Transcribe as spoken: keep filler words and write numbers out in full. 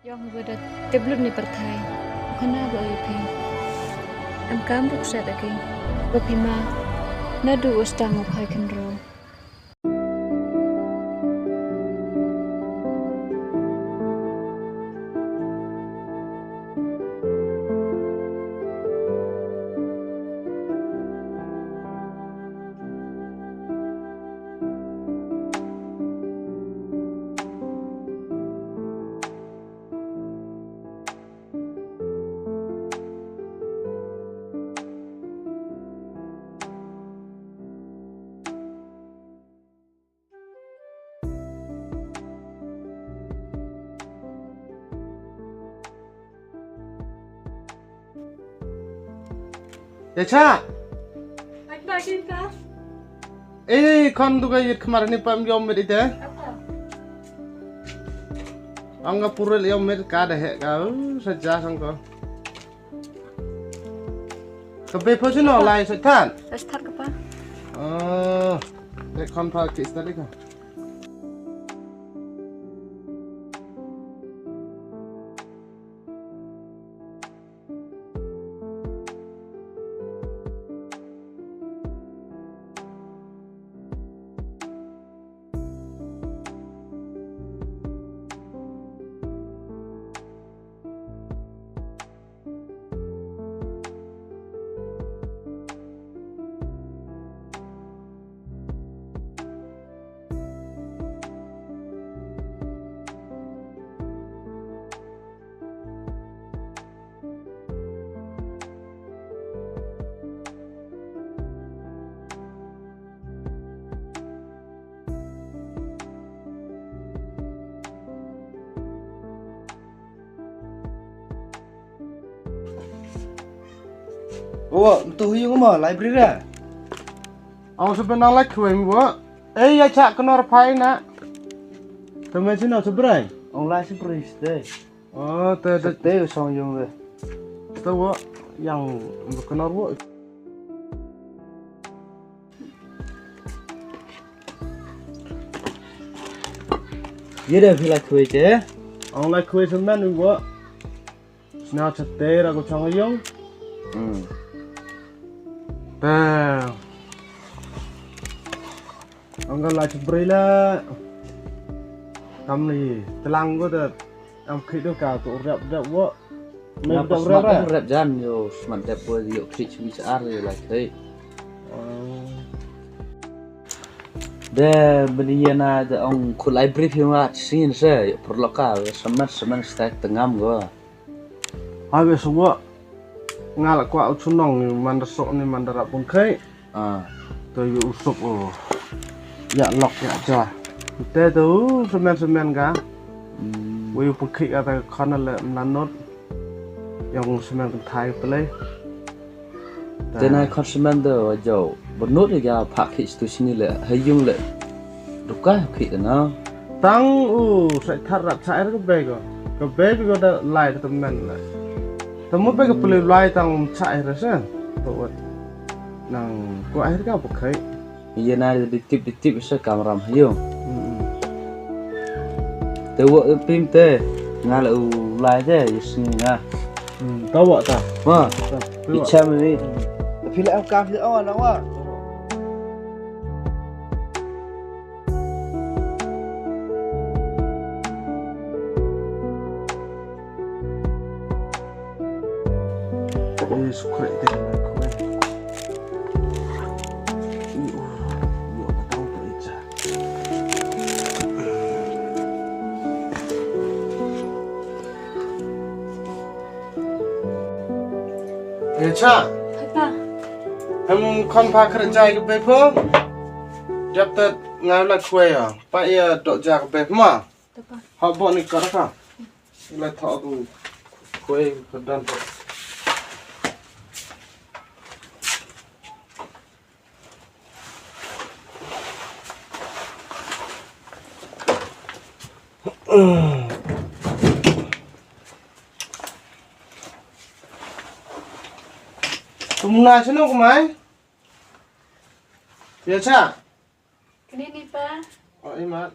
Ïong ba da tip lut ni pyrthai. U khana ba ïa phi. Em kam buk set agi. Ba phi ma. Naduh u stang u phai khynraw. Ïa cha. Ai, khon duh ka ïit khmar ni pam ïom met ite. Ong ka purel ïom met ka da heh ka, uh, sa ja sang ko. Ka bei pho sino lai sa than. Sa than ka pa. Oh, te khon pha ki study ka. Wo, mtu hu yung mo, library ra. Ang sa benang lai khwem wo. Eh, ïa cha khnor phai na. Te men sino sa brai. Ong lai sa brai ste. Oh, te te te song yung de. Te wo yang khnor wo. Ye de phi la khwai te. Ong la khwai semen u wo. Sna chate ra ko chang yung. Hmm. Te. Ong ka la chbrei la. Kam ni telang ko te. Am khit do ka to rap rap wo. Nga pas mat rep jan yo smat dep bo yo khit chumi sa ar yo lai thei. De bani yana de ong khu library phi ma sin se yo perlu ka semen semen stek tengam go. Habis semua ngalak kwa uchunong ni mandar sok ni mandar apun kai. Ah. To yu usuk o. Ya lok ya ja. Te to semen semen ka. Hmm. Wi pengkhik ata khana le mlanot. Yang semen kentai pelai. Te nai khon semen to jo. Benut ya phak khik situ sini le. Hayung le. Duka khik na. Tang u sa thar rat sa er ke bego. Ke bego da lai ke temen le. Temu bego pelai lai tang sa er sa. To wat. Nang ko akhir ka pakai. Iya na di tip di tip sa kamram hayo. Hmm. Te wo pim te nga la u lai te yus ni nga. Hmm, ta wo ta. Ma. Ta, ta wo. Icham ni. Hmm. Pila am kam pila awan awan. Ïa cha. Papa. Em khon pha khreh jai ka bei pho. Dep tet ngai la khwai ya. Pa ïa dok ja ka bei ma. Papa. Ha bo ni ka ka. La tha tu khwai ka dan. Tumna sino kumai? Ïa cha. Kini ni pa. Oh, imat.